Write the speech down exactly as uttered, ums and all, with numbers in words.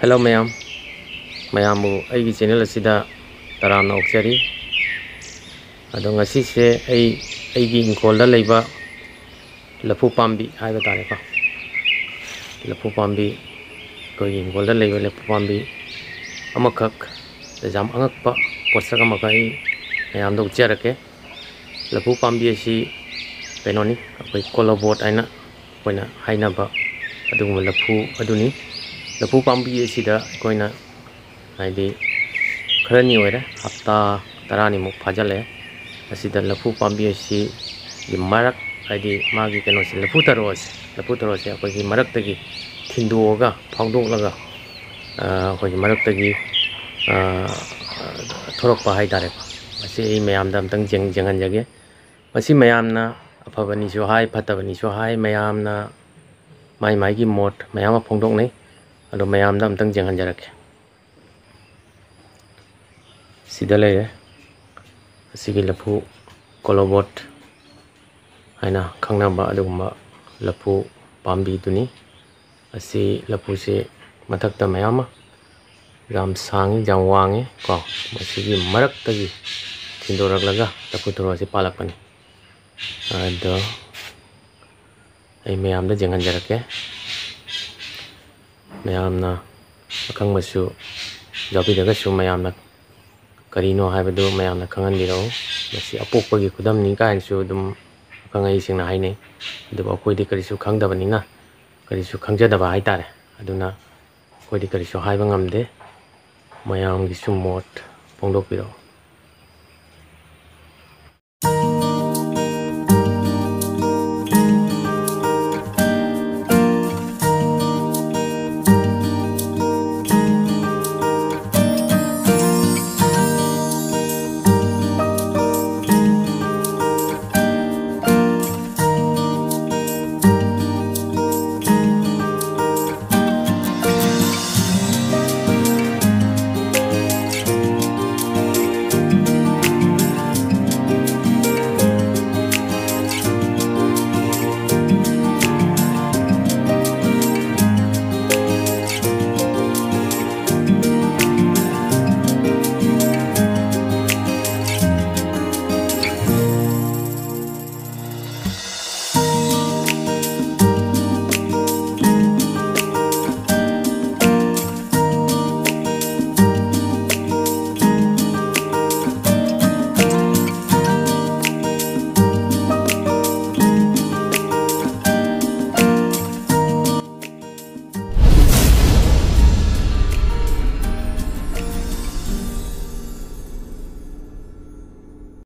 Hello ꯃꯌꯥꯝ, ꯃꯌꯥꯝꯕꯨ ꯑꯩꯒꯤ ꯆꯦꯅꯦꯜ ꯑꯁꯤꯗ ꯇꯔꯥꯝꯅ ꯑꯣꯛꯆꯔꯤ꯫ ꯑꯗꯣ ꯉꯁꯤꯁꯦ ꯑꯩ ꯑꯩꯒꯤ ꯏꯪꯈꯣꯜꯗ ꯂꯩꯕ ꯂꯐꯨ ꯄꯥꯝꯕꯤ ꯍꯥꯏꯕ ꯇꯥꯔꯦꯀꯣ, ꯂꯐꯨ ꯄꯥꯝꯕꯤ, ꯑꯩꯈꯣꯏꯒꯤ ꯏꯪꯈꯣꯜꯗ ꯂꯩꯕ ꯂꯐꯨ ꯄꯥꯝꯕꯤ ꯑꯃꯈꯛ, ꯌꯥꯝ ꯑꯉꯛꯄ ꯄꯣꯠꯁꯛ ꯑꯃꯈꯛ ꯑꯩ ꯃꯌꯥꯝꯗ ꯎꯠꯆꯔꯛꯀꯦ꯫ ꯂꯐꯨ ꯄꯥꯝꯕꯤ ꯑꯁꯤ ꯀꯩꯅꯣꯅꯤ, ꯑꯩꯈꯣꯏ ꯀꯣꯂꯣꯕꯣꯠ ꯍꯥꯏꯅ ꯑꯩꯈꯣꯏꯅ ꯍꯥꯏꯅꯕ ꯑꯗꯨꯒꯨꯝꯕ ꯂꯐꯨ ꯑꯗꯨꯅꯤ꯫ ꯂꯐꯨ ꯄꯥꯝꯕꯤ ꯑꯁꯤꯗ ꯑꯩꯈꯣꯏꯅ, ꯍꯥꯏꯗꯤ, ꯈꯔꯅꯤ ꯑꯣꯏꯔꯦ, ꯍꯞꯇꯥ ꯇꯔꯥꯅꯤꯃꯨꯛ ꯐꯥꯖꯤꯜꯂꯛꯑꯦ꯫ ꯑꯁꯤꯗ ꯂꯐꯨ ꯄꯥꯝꯕꯤ ꯑꯁꯤꯒꯤ ꯃꯔꯛ, ꯍꯥꯏꯗꯤ ꯃꯥꯒꯤ ꯀꯩꯅꯣꯁꯦ, ꯂꯐꯨ ꯊꯔꯣ ꯑꯁꯦ, ꯂꯐꯨ ꯊꯔꯣ ꯑꯁꯦ ꯑꯩꯈꯣꯏꯒꯤ ꯃꯔꯛꯇꯒꯤ ꯊꯤꯟꯗꯣꯛꯑꯒ, ꯐꯥꯎꯗꯣꯛꯂꯒ, ꯑ, ꯑꯩꯈꯣꯏꯒꯤ ꯃꯔꯛꯇꯒꯤ, ꯑ, ꯊꯣꯔꯛꯄ ꯍꯥꯏ ꯇꯥꯔꯦꯀꯣ꯫ ꯃꯁꯤ ꯑꯩ ꯃꯌꯥꯝꯗ ꯑꯝꯇꯪ ꯌꯦꯡ-, ꯌꯦꯡꯍꯟꯖꯒꯦ꯫ ꯃꯁꯤ ꯃꯌꯥꯝꯅ ꯑꯐꯕꯅꯤꯁꯨ ꯍꯥꯏ, ꯐꯠꯇꯕꯅꯤꯁꯨ ꯍꯥꯏ, ꯃꯌꯥꯝꯅ ꯃꯥꯏ ꯃꯥꯏꯒꯤ ꯃꯣꯠ ꯃꯌꯥꯝ ꯑꯃ ꯐꯣꯡꯗꯣꯛꯅꯩ꯫ ꯑꯗꯣ ꯃꯌꯥꯝꯗ ꯑꯝꯇꯪ ꯌꯦꯡꯍꯟꯖꯔꯛꯀꯦ꯫ ꯁꯤꯗ ꯂꯩꯔꯦ꯫ ꯑꯁꯤꯒꯤ ꯂꯐꯨ ꯀꯣꯂꯣꯕꯣꯠ ꯍꯥꯏꯅ ꯈꯪꯅꯕ ꯑꯗꯨꯒꯨꯝꯕ ꯂꯐꯨ ꯄꯥꯝꯕꯤꯗꯨꯅꯤ꯫ ꯑꯁꯤ ꯂꯐꯨꯁꯤ ꯃꯊꯛꯇ ꯃꯌꯥꯝ ꯑꯃ ꯌꯥꯝ ꯁꯥꯡꯉꯤ, ꯌꯥꯝ ꯋꯥꯡꯉꯤ ꯀꯣ꯫ ꯃꯁꯤꯒꯤ ꯃꯔꯛꯇꯒꯤ ꯊꯤꯟꯗꯣꯔꯛꯂꯒ ꯂꯐꯨ ꯊꯔꯣ ꯑꯁꯤ ꯄꯥꯜꯂꯛꯄꯅꯤ꯫ ꯑꯗꯣ ꯑꯩ ꯃꯌꯥꯝꯗ ꯌꯦꯡꯍꯟꯖꯔꯛꯀꯦ꯫ ꯃꯌꯥꯝꯅ ꯑꯈꯪꯕꯁꯨ ꯌꯥꯎꯕꯤꯔꯒꯁꯨ ꯃꯌꯥꯝꯅ ꯀꯔꯤꯅꯣ ꯍꯥꯏꯕꯗꯨ ꯃꯌꯥꯝꯅ ꯈꯪꯍꯟꯕꯤꯔꯛꯎ꯫ ꯃꯁꯤ ꯑꯄꯣꯛꯄꯒꯤ ꯈꯨꯗꯝꯅꯤ ꯀꯥꯏꯅꯁꯨ ꯑꯗꯨꯝ ꯑꯈꯪ ꯑꯍꯩꯁꯤꯡꯅ ꯍꯥꯏꯅꯩ꯫ ꯑꯗꯨꯕꯨ ꯑꯩꯈꯣꯏꯗꯤ ꯀꯔꯤꯁꯨ ꯈꯪꯗꯕꯅꯤꯅ, ꯀꯔꯤꯁꯨ ꯈꯪꯖꯗꯕ ꯍꯥꯏ ꯇꯥꯔꯦ꯫ ꯑꯗꯨꯅ ꯑꯩꯈꯣꯏꯗꯤ ꯀꯔꯤꯁꯨ ꯍꯥꯏꯕ ꯉꯝꯗꯦ꯫ ꯃꯌꯥꯝꯒꯤꯁꯨ ꯃꯣꯠ ꯐꯣꯡꯗꯣꯛꯄꯤꯔꯛꯎ꯫